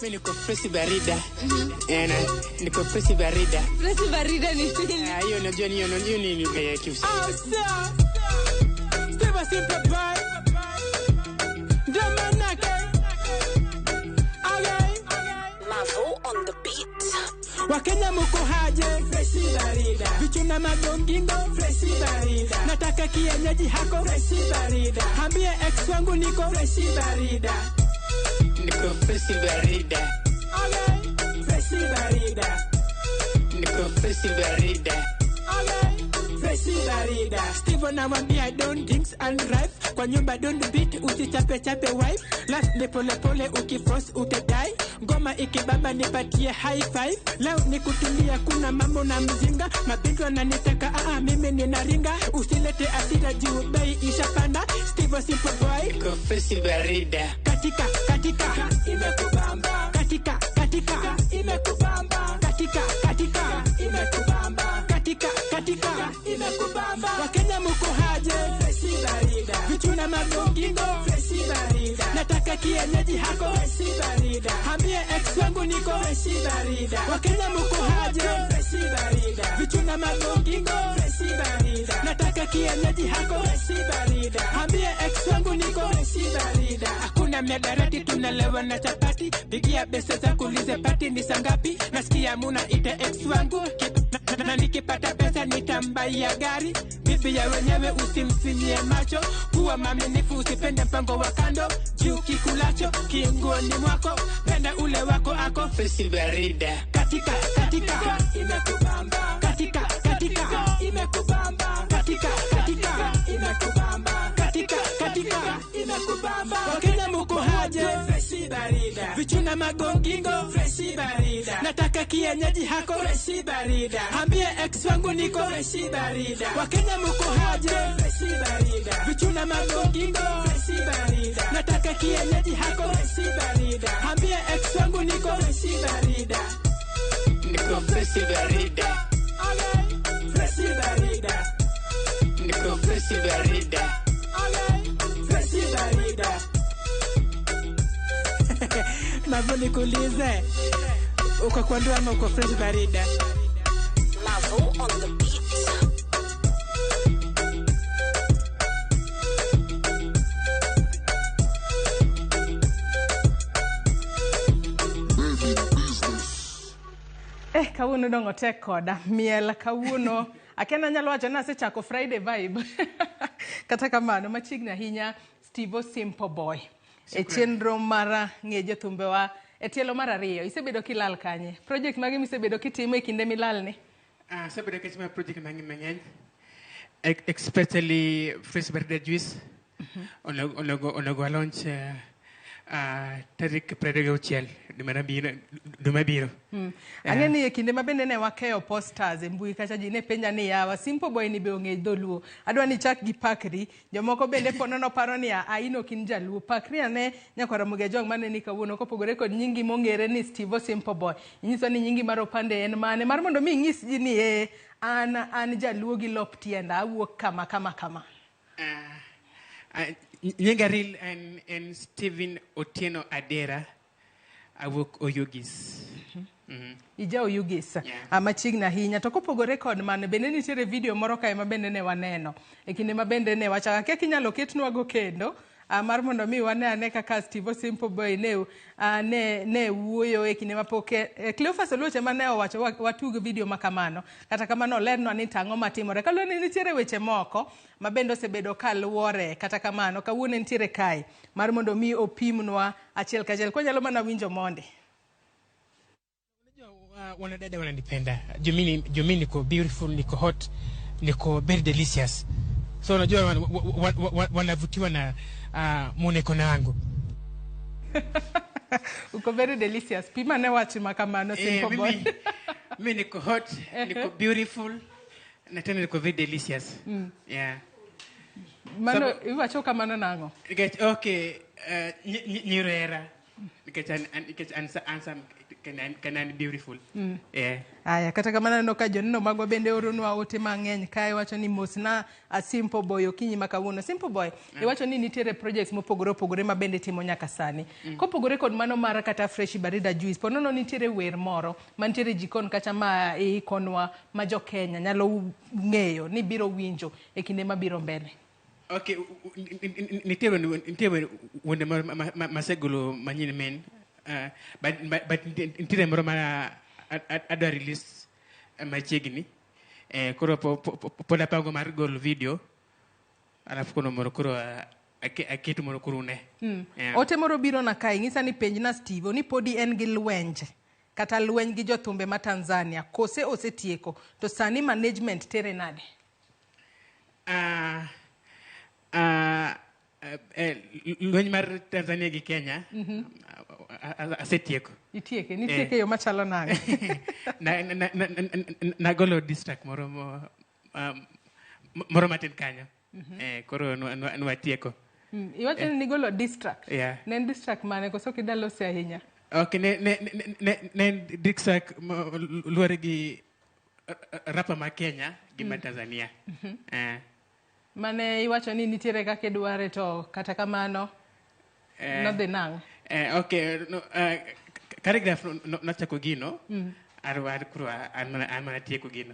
Mimi niko fresh barida. Eh, niko fresh barida. Fresh barida ni nini? Ah, hiyo unajua ni hiyo ni lugha ya Kiswahili. Steve Simple Boy. Ndio manake. Alright. Mavo on the beat. Wakenya muko haje? Fresh barida. Vichuna magongingo? Fresh barida. Nataka kienyeji hako? Fresh barida. Ambie ex wangu niko fresh barida. Niko fresh barida. Alright. Fresh barida. Niko fresh barida. Alright. Fresh barida. Steve anamwambia don't drinks and drive. Kwa nyumba don't beat, usichape chape wife. Life ni pole pole, ukiforce utadai. Ngoma ikibamba nipatie high five. Leo nikutulia, kuna mambo na mzinga. Mabinti wananitaka, mimi ninaringa. Usilete hasira juu bei ishapanda. Steve Simple Boy. Niko fresh barida. Katika katika imekubamba. Katika katika imekubamba. Katika katika imekubamba. Katika katika imekubamba. Wakenya muko haje? Fresh barida. Vichuna magongingo? Fresh barida. Nataka kienyeji hako? Fresh barida. Ambie ex wangu niko fresh barida. Wakenya muko haje? Fresh barida. Vichuna magongingo? Fresh barida. Nataka kienyeji hako? Fresh barida. Ambie ex wangu niko fresh barida. Hakuna miadarati, tunalewa na chapati. Pigia pesa za kuulize pati ni saa ngapi. Nasikia muna ite ex wangu na nikipata pesa nitambaia gari. Bibi ya wenyewe usimfinyie macho. Kuwa mwaminifu, usipende mpango wa kando. Juu kikulacho kiungoni mwako, penda ule wako ako Fresh barida. Katika katika imekubamba. Katika katika imekubamba. Katika katika imekubamba. Katika katika imekubamba. Wakenya muko haje? Fresh barida. Vichuna magongingo? Fresh barida. Nataka kienyeji hako? Fresh barida. Ambie ex wangu niko fresh barida. Wakenya muko haje? Fresh barida. Vichuna magongingo? Fresh barida. Nataka kienyeji hako? Fresh barida. Ambie ex wangu niko fresh barida. Niko fresh barida. Alright. Fresh barida. Niko fresh barida. Alright. Fresh barida. Mavo nikuulize, uko kwa ndoa ama uko fresh barida? Mavo on the beat. Kawuono dong otek koda miel kawuono akia nanyalo wacho ni asechako Friday vibe. Kata kamano machiegni ahinya Steve Simple Boy e chenro mar ng'e jothumbewa e tielo mar ariyo. Isebedo kilal kanye? Project mage misebedo kitimo e kinde milalni? Asebedo kitimo project mang'eny especially Fresh Barida Juice. Onego launch tarik 26 dwe mabiro. Ang'e ni e kinde ma bende ne wakeyo posters e mbui kacha ji ne penja ni yawa Simple Boy ni be ong'e dholuo. Adwa ni chak gi pakri. Jomoko bende ponono paro ni a in ok in jaluo. Pakri ane nyakwar Ramogi Ajwang' maneni kawuono kopogore kod nyingi mong'ere ni Steve Simple Boy. Inyiso ni nyingi mar opande en mane? Mar mondo mi inyis ji ni an jaluo gi lop tienda awuok kama kama kama. Nyinga real en Steven Otieno Adera awuok Oyugis. Ija Oyugis. Machiegni ahinya. To kopogore kod mano bende nitiere video moro kae ma bende ne waneno e kinde ma bende ne wachako akia kinyalo ketnwago kendo mar mondo mi wane ane kaka Steve Simple Boy ne wuoyo e kinde mapok Cleophas Oluoch ema ne owacho watug video ma kamano. Kata kamano olernwa ni tang'o matimore. Kaluwore ni nitiere weche moko ma bende osebedo kaluwore. Kata kamano kawuono nitiere kae mar mondo mi opimnwa achiel kachiel. Kwanyalo mana winjo monde. Wanadada wananipenda. Juu mimi niko beautiful, niko hot, niko very delicious. So unajua wanavutiwa na muonekano wangu. Uko very delicious. Pima ne wach makamano Simple Boy. Mimi niko hot, niko beautiful, na tena niko very delicious. Yeah. Mano iwacho kamano nang'o? Nikech okay, nyirera. Nikech an kendo an beautiful. Yeah. Aya, kata kamano aneno ka joneno magwa bende oronwa ote mang'eny kae wacho ni mosna a Simple Boy okinyi ma kawuono. Simple Boy, iwacho ni nitiere projects mopogore opogore ma bende timo nyaka sani. Kopogore kod mano mar kata Fresh Barida Juice, po nono nitiere wer moro mantiere jikon kacha ma iikonwa ma jo Kenya nyalo ng'eyo ni biro winjo e kinde mabiro mbele. Okay, nitie wende moro masegolo manyien men, but nitiere moro ma adwa release machiegni. Koro pod apango mar golo video, alafu kono moro koro aketo mondo koro une. Yeah. Ote moro biro na kae ng'isa ni penjna Steve ni podi en gi lwenje kata lweny gi jothumbe ma Tanzania kose osetieko to sani management tere nade? Lweny mar Tanzania gi Kenya asetieko. Itieke, nitieke e yo machalo nang'o? Nagolo diss track moro moro matin kanyo. Koro nwatieko. Iwacho ni nigolo diss track. Yeah. Ne en diss track mane koso ok idwa lose ahinya? Okay, ne diss track luwore gi rapper ma Kenya gi ma Tanzania. Mane iwacho ni nitiere kaka idware to kata kamano nodhi nang'o? Okay, no, Khaligraph nochako gino, an koro an mana tieko gino.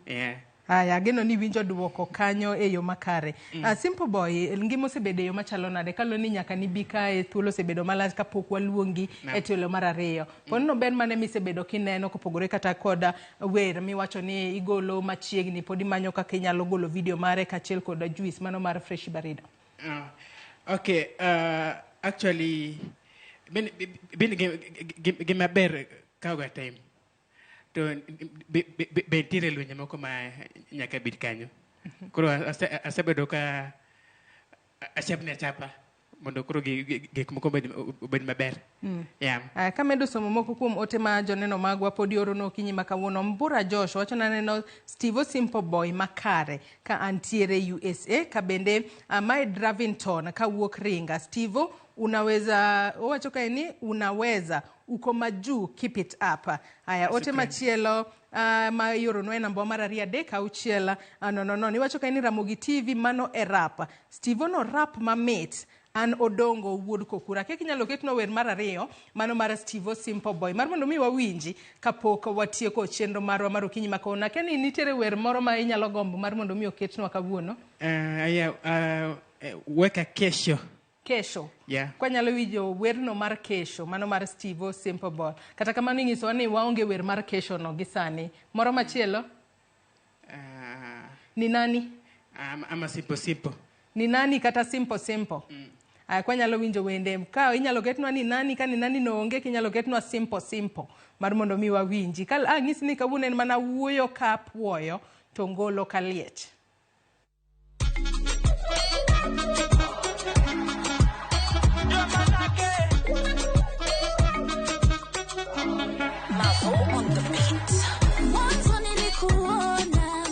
Yeah. Aya, ageno ni winjo duoko kanyo e yo makare. Simple Boy, ngima osebedo e yo machalo nade? Kaluwore ni nyaka nibi kae thuolo osebedo malach kapok waluongi e tielo mar ariyo. Ponono ber mane misebedo kineno kopogore kata kod wer miwacho ni igolo machiegni pod imanyo kaka inyalo golo video mare kaachiel kod juice mano mar Fresh Barida. Okay, actually, bin gima ber kawoga time. To be nitiere lwenje moko ma nyaka bed kanyo. Koro asebedo ka achapni achapa mondo koro gik moko obed maber. Yeah. Aya, kamedo somo moko kuom ote ma joneno magwa pod iorono okinyi ma kawuono. Mbura Josh wacho naneno Steve Simple Boy makare ka antiere USA ka bende mae Dravington kawuok Ringa. Steve unaweza, owacho kae ni unaweza uko majuu, keep it up. Aya, ote machielo ma ioronwa e namba mar 2 3 6 0 0. Iwacho kae ni Ramogi TV mano e rap. Steve no rap mamit. An Odongo wuod Kokura. Kek inyalo ketnwa wer mar ariyo mano mar Steve Simple Boy mar mondo mi wawinji kapok watieko chenro marwa mar okinyi ma kawuono. Akia ni nitiere wer moro ma inyalo gombo mar mondo mi oketnwa kawuono? Yeah, weka kesho. Kesho. Yeah. Kwanyalo winjo werno mar kesho mano mar Steve Simple Boy. Kata kamano inyisowa ni waonge wer mar kesho no gi sani. Moro machielo? Ni nani? Ama Simple Simple. Ni nani kata Simple Simple? Aya, kwanyalo winjo wende ka inyalo ketnwa ni nani, ka ni nani no onge kinyalo ketnwa Simple Simple mar mondo mi wawinji. Ka anyisi ni kawuono en mana wuoyo ka puoyo to ngolo ka liech. Mavo on the beat. Mwanzo nilikuona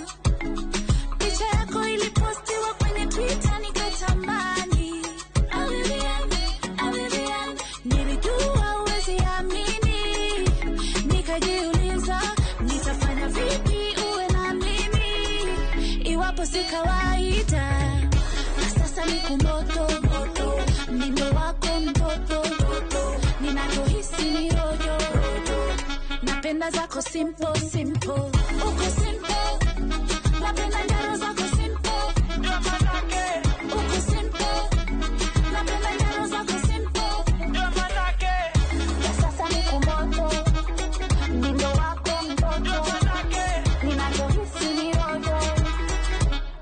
picha yako ilipostiwa kwenye Twitter nikatamani. Avivian, nilijua huwezi amini. Nikajiuliza nitafanya vipi uwe na mimi iwapo si kawaida. Na sasa niko moto moto, mdindo wako mtoto mtoto, ninachohisi ni rojo rojo. Napenda zako simple simple, uko simple. Napenda njaro zako simple, uko simple. Napenda njaro zako simple. Ya sasa niko moto, mdindo wako mtoto, ninachohisi ni rojo.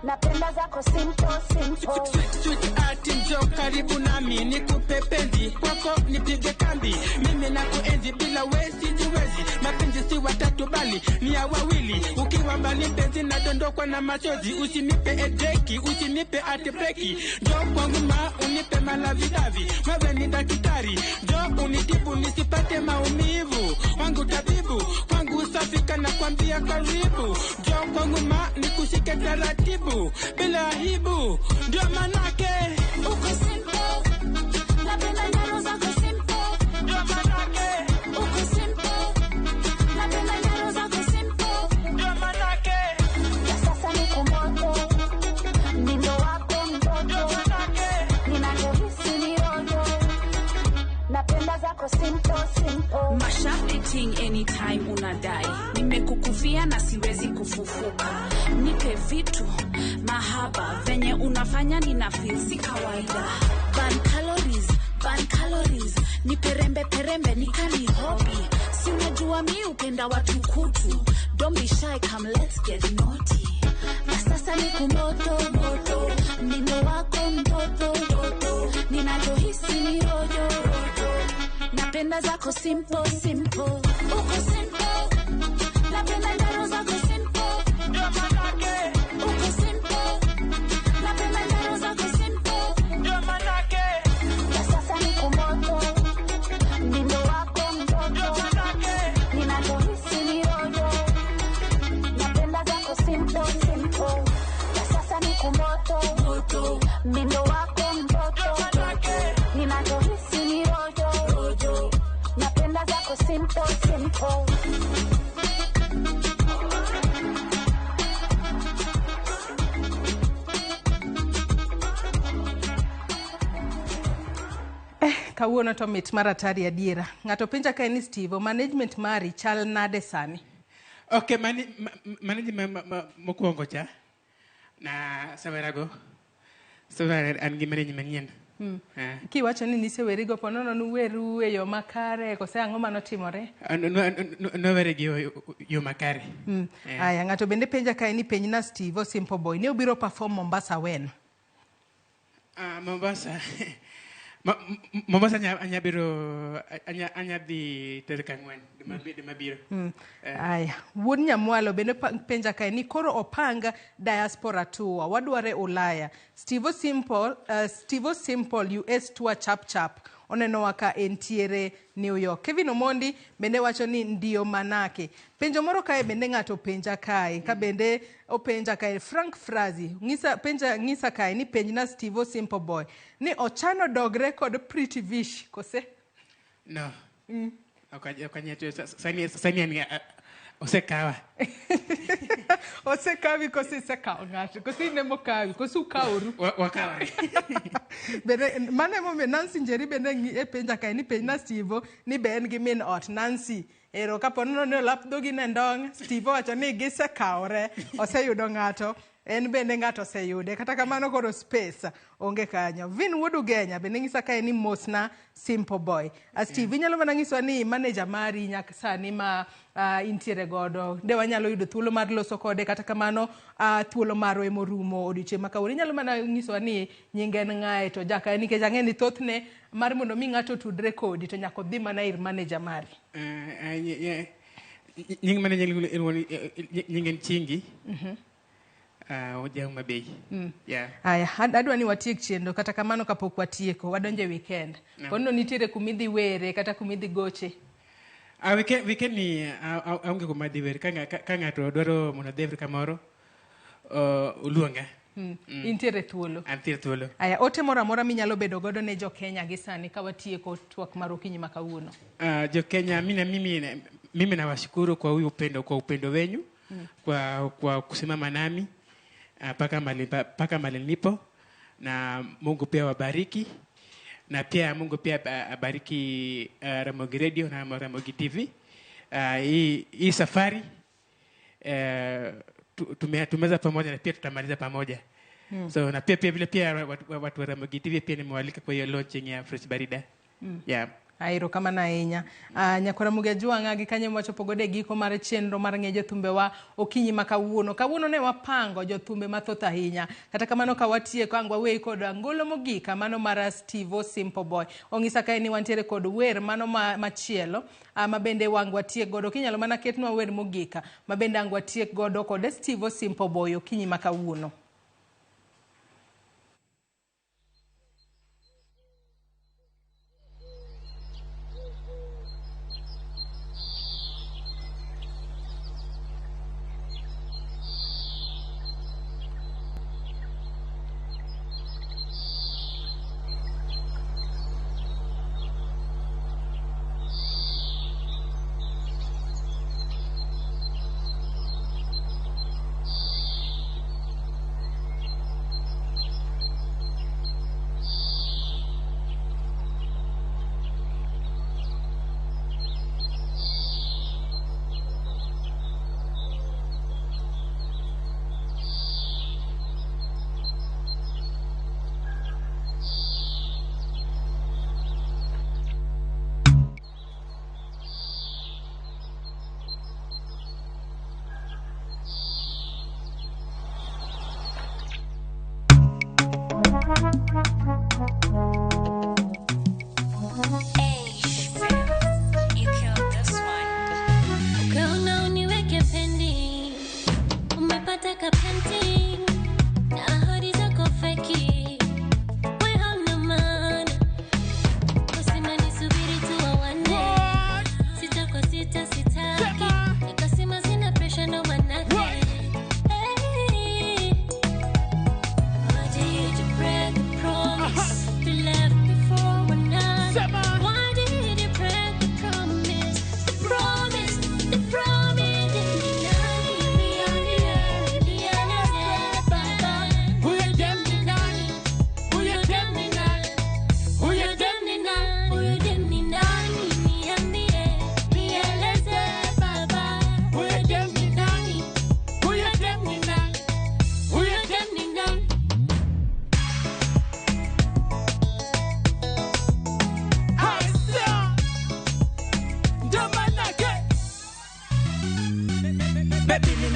Napenda zako simple simple. Sweet, sweet ati njoo karibu nami nikupe penzi kwako nipige kambi. Mimi nakuenzi bila wewe sijiwezi. Mapenzi si watatu bali ni ya wawili. Ukiwa mbali mpenzi nadondokwa na machozi. Usinipe edeki, usinipe ati breki. Njoo kwangu ma unipe malavidavi. Wewe ni daktari, njoo unitibu nisipate maumivu. Wangu tabibu, kwangu usafika na kwambia karibu. Njoo kwangu ma nikushike taratibu bila aibu. Ndio manake uko simple. Napenda njaro zako simple. Ndio manake uko simple. simple, simple. Mash up the thing anytime unadai. Nimekukufia na siwezi kufufuka. Nipe vitu mahaba venye unafanya nina feel si kawaida. Burn calories, burn calories. Niperembe perembe nikani hobby. Si unajua mi upenda watu kutu. Don't be shy, come let's get naughty. Na sasa ni kumoto moto, mdindo wako mtoto toto, ninachohisi ni rojo rojo, napenda zako simple simple, uko simple, napenda ndaro zako simple, uko simple, napenda ndaro zako simple, na sasa ni kumoto, mdindo wako mtoto, ninachohisi ni rojo, napenda zako simple simple, na sasa ni kumoto moto, mdindo wako mtoto, ninachohisi ni rojo rojo, napenda zako simple simple. Kawuono to mit mar atari adiera. Ng'ato penja ka en ni Steve, management mari chal nade sani? Okay, management mokwongo cha na sawerago. Sawera an gi management manyien. Kiwacho ni nisewerigo po nono nuweru e yo makare kose ang'o manotimore? Nowere gi yo makare. Aya, ng'ato bende penja kae ni penj na Steve Simple Boy ne obiro perform Mombasa when? Mombasa. Mombasa anya biro anya dhi tarik 4 dwe mabiro. Aya, wuod Nyamwalo bende penja kae ni koro opang diaspora tour wadware Ulaya. Steve Simple US tour chap chap onenowa ka entiere New York. Kevin Omondi bende wacho ni ndio manake. Penjo moro kae bende ng'ato penja kae ka bende openja kae Frank Frazi ng'isa kae ni penj na Steve Simple Boy ni ochano dogre kod Pretty Vish kose? No. Sani osekawa. Osekawi kose isekawo ng'ato kose in ema okawi kose ukaworu? Wakawore. Bende mano emomiyo Nancy Njeri bende e penja kae ni penj na Steve ni be en gi min ot. Nancy ero kapo nono ni olap dhogi ne ndong', Steve owacho ni gisekawore, oseyudo ng'ato, en bende ng'ato oseyude. Kata kamano koro space onge kanyo. Vin Wuod Ugenya bende ng'isa kae ni mosna Simple Boy. Steve, inyalo mana ng'iswa ni manager mari nyaka sani ma intiere godo, de wanyalo yudo thuolo mar loso kode, kata kamano thuolo marwa emorumo odiochieng' ma kawuono. Inyalo mana ng'iswa ni nyinge en ng'ae to jaka, nikech ang'e ni thothne mar mondo mi ng'ato otudre kodi to nyaka odhi mana ir manager mari. Nying manager nying en Chingi. Ojang Mabei. Yeah. Aya, adwa ni watiek chenro, kata kamano kapok watieko wadonje weekend. Kono nitiere kumidhi were kata kumidhi goche? Weekend ni aonge kuma dhi were. Ka ng'ato dwaro mondo adhi kamoro, oluonga. Intiere thuolo. Antiere thuolo. Aya, ote moro amora minyalo bedo godo ne jo Kenya gi sani ka watieko twak mar okinyi ma kawuono? Jo Kenya, mimi nawashukuru kwa huyu upendo, kwa upendo wenyu, kwa kusimama nami paka mali nipo, na Mungu pia wabariki, na pia Mungu pia abariki Ramogi Radio na Ramogi TV. Hii safari tumeza pamoja na pia tutamaliza pamoja. So na pia vile pia watu wa Ramogi TV pia nimewalika kwa hiyo launching ya Fresh Barida. Yeah. Airo kama na ahinya. Nyakora Mugejuang'a gi kanyo wachopo godo e giko mar chenro mar ng'e jothumbe wa okinyi ma kawuono. Kawuono ne wapango jothumbe mathoth ahinya. Kata kamano ka watieko ang' waweyi kod angolo mogik mano mar Steve Simple Boy. Ong'isa kae ni wantiere kod wer mano machielo ma bende wang' watiek godo. Kinyalo mana ketnwa wer mogik ma bende ang' watiek godo kod Steve Simple Boy okinyi ma kawuono.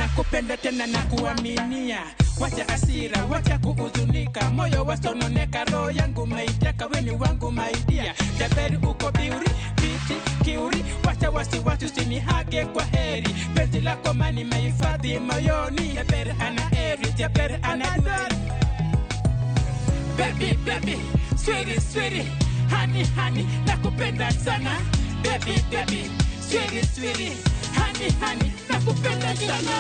Nakupenda tena na kuaminia, wacha hasira, wacha kuhuzunika, moyo wasononeka, roho yangu meiteka, weni wangu maidia, jaberi uko biuri piti kiuri, wacha wasiwasi, usinihage kwa heri, penzi lako mani mehifadhi moyoni, jaberi ana heri, jaberi ana dweri. Baby, baby, sweetie, sweetie, honey, honey, nakupenda sana. Baby, baby, sweetie, sweetie, honey, honey, nakupenda sana.